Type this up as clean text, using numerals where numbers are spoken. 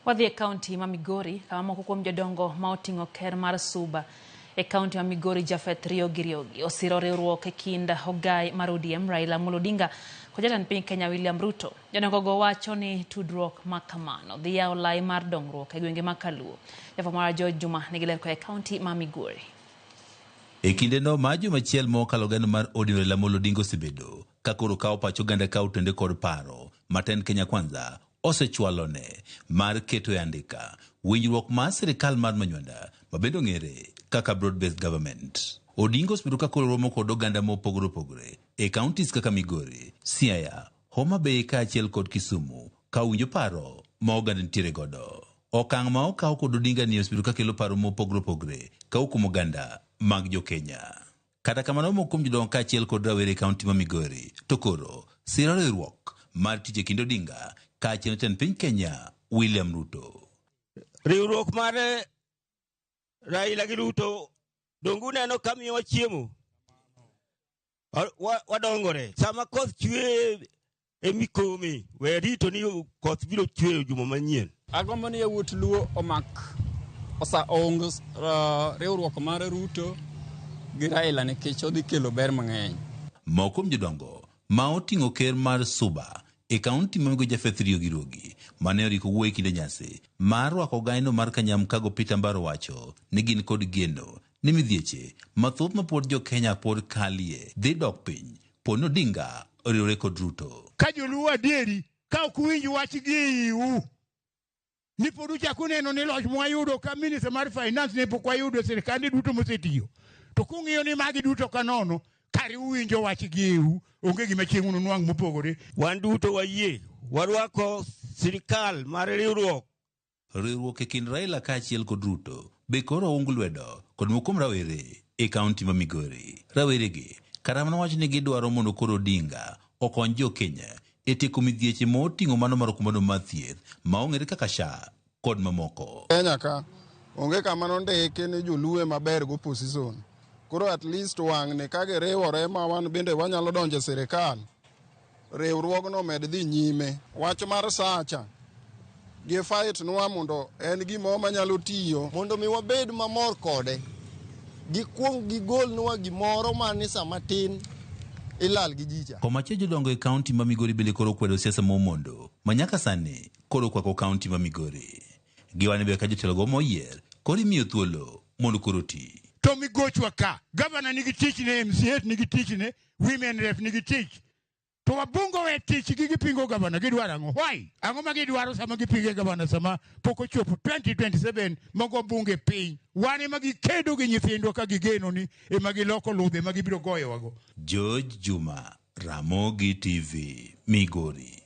Wadhi e kaunti ma Migori kama moko kuom jodongo ma oting'o ker mar Suba e kaunti ma Migori Japheth Riogi Riogi osiro riwruok e kind ogai mar ODM Raila Amolo Odinga kod jatend piny Kenya William Ruto. Jodongo go wacho ni tudruok ma kamano dhi yawo lai mar dongruok e gwenge ma Kaluo. Jafwambo marwa George Juma nigi ler koa e kaunti ma Migori. E kindeno ma juma achiel mokalo geno mar ODM Raila Amolo Odinga osebedo ka koro kawo pach oganda ka otende kod paro ma tend Kenya Kwanza osechwalone mar keto e andika winjruok mar sirikal mar Manywanda ma bende ong'ere kaka Broad Based Government. Odinga osebedo ka koro romo kod oganda mopogore opogore e counties kaka Migori, Siaya, Homa Bay kaachiel kod Kisumu ka owinjo paro ma oganda nitiere godo. Okang' ma okaw kod Odinga ni osebedo ka kelo paro mopogore opogore ka kuom oganda mag jo Kenya. Kata kamano moko kuom jodongo kaachiel kod rawere e kaunti ma Migori to koro siro riwruok mar tich e kind Odinga kaachiel jatend piny Kenya William Ruto. Riwruok mar Raila gi Ruto donge uneno ka miyowa chiemo? Wadongore. Sama koth chwe e mikome, we rito ni koth biro chweyo juma manyien. Agombo ni yawuot Luo omak osa oung riwruok mar Ruto gi Raila nikech odhi kelo ber mang'eny. Moko kuom jodongo ma oting'o ker mar Suba e kaunti ma Migori Japheth Riogi Ruogi mane oriko wuoyo e kinde nyasi mar rwako ogaino mar Kanyamkago Peter Mbaro wacho ni gin kod geno ni midhieche mathoth ma pod jo Kenya pod kalie dhi dok piny po ni Odinga oriwore kod Ruto. Ka joluo adieri ka ok uwinj wach gi eiu ni pod uchako uneno ni loch mwayudo ka minister mar finance ne pok wayudo e sirkande duto mosetiyo to kung'iyo ni magi duto ka nono kare uwinjo wach gi eiu onge gima chieng' ununwang' mopogore. Wan duto wayie warwako sirikal mar riwruok. Riwruok e kind Raila kaachiel kod Ruto be koro oung lwedo kod moko kuom rawere e kaunti ma Migori. Rawere gi kata mana wacho ni gidwaro mondo koro Odinga okony jo Kenya e tieko midhieche ma oting'o mano mar okumbano mar thieth ma ong'ere kaka SHA kod mamoko. Kenya ka onge kama nondiki ni joluo ema ber gi opposition. Koro at least wang'ni ka giriwore ma wan bende wanyalo donjo e sirikal, riwruogno med dhi nyime. Wach mar sacha gi fight nwa mondo en gimoro manyalo tiyo. Mondo mi wabed mamor kode, gikuong gigolnwa gimoro ma ni sama tin ilal gi jicha. Komachielo jodongo e kaunti ma Migori bende koro kwedo siasa momondo ma nyaka sani koro okwako kaunti ma Migori. Giwacho ni ber ka jotelogo moyier koro imiyo thuolo mondo koro oti. To migochwa ka, gavana nigi tichne, MCA nigi tichne, women rep nigi tich. To wabunge owe tich gi gipingo gavana, gidwaro ang'o? Why? Ang'o ma gidwaro sama gipinge gavana sama pok ochopo 2027 mago bunge piny? Wan ema gikedo gi nyithindwa ka gigeno ni ema giloko ludhe ma gibiro goyowago. George Juma, Ramogi TV, Migori.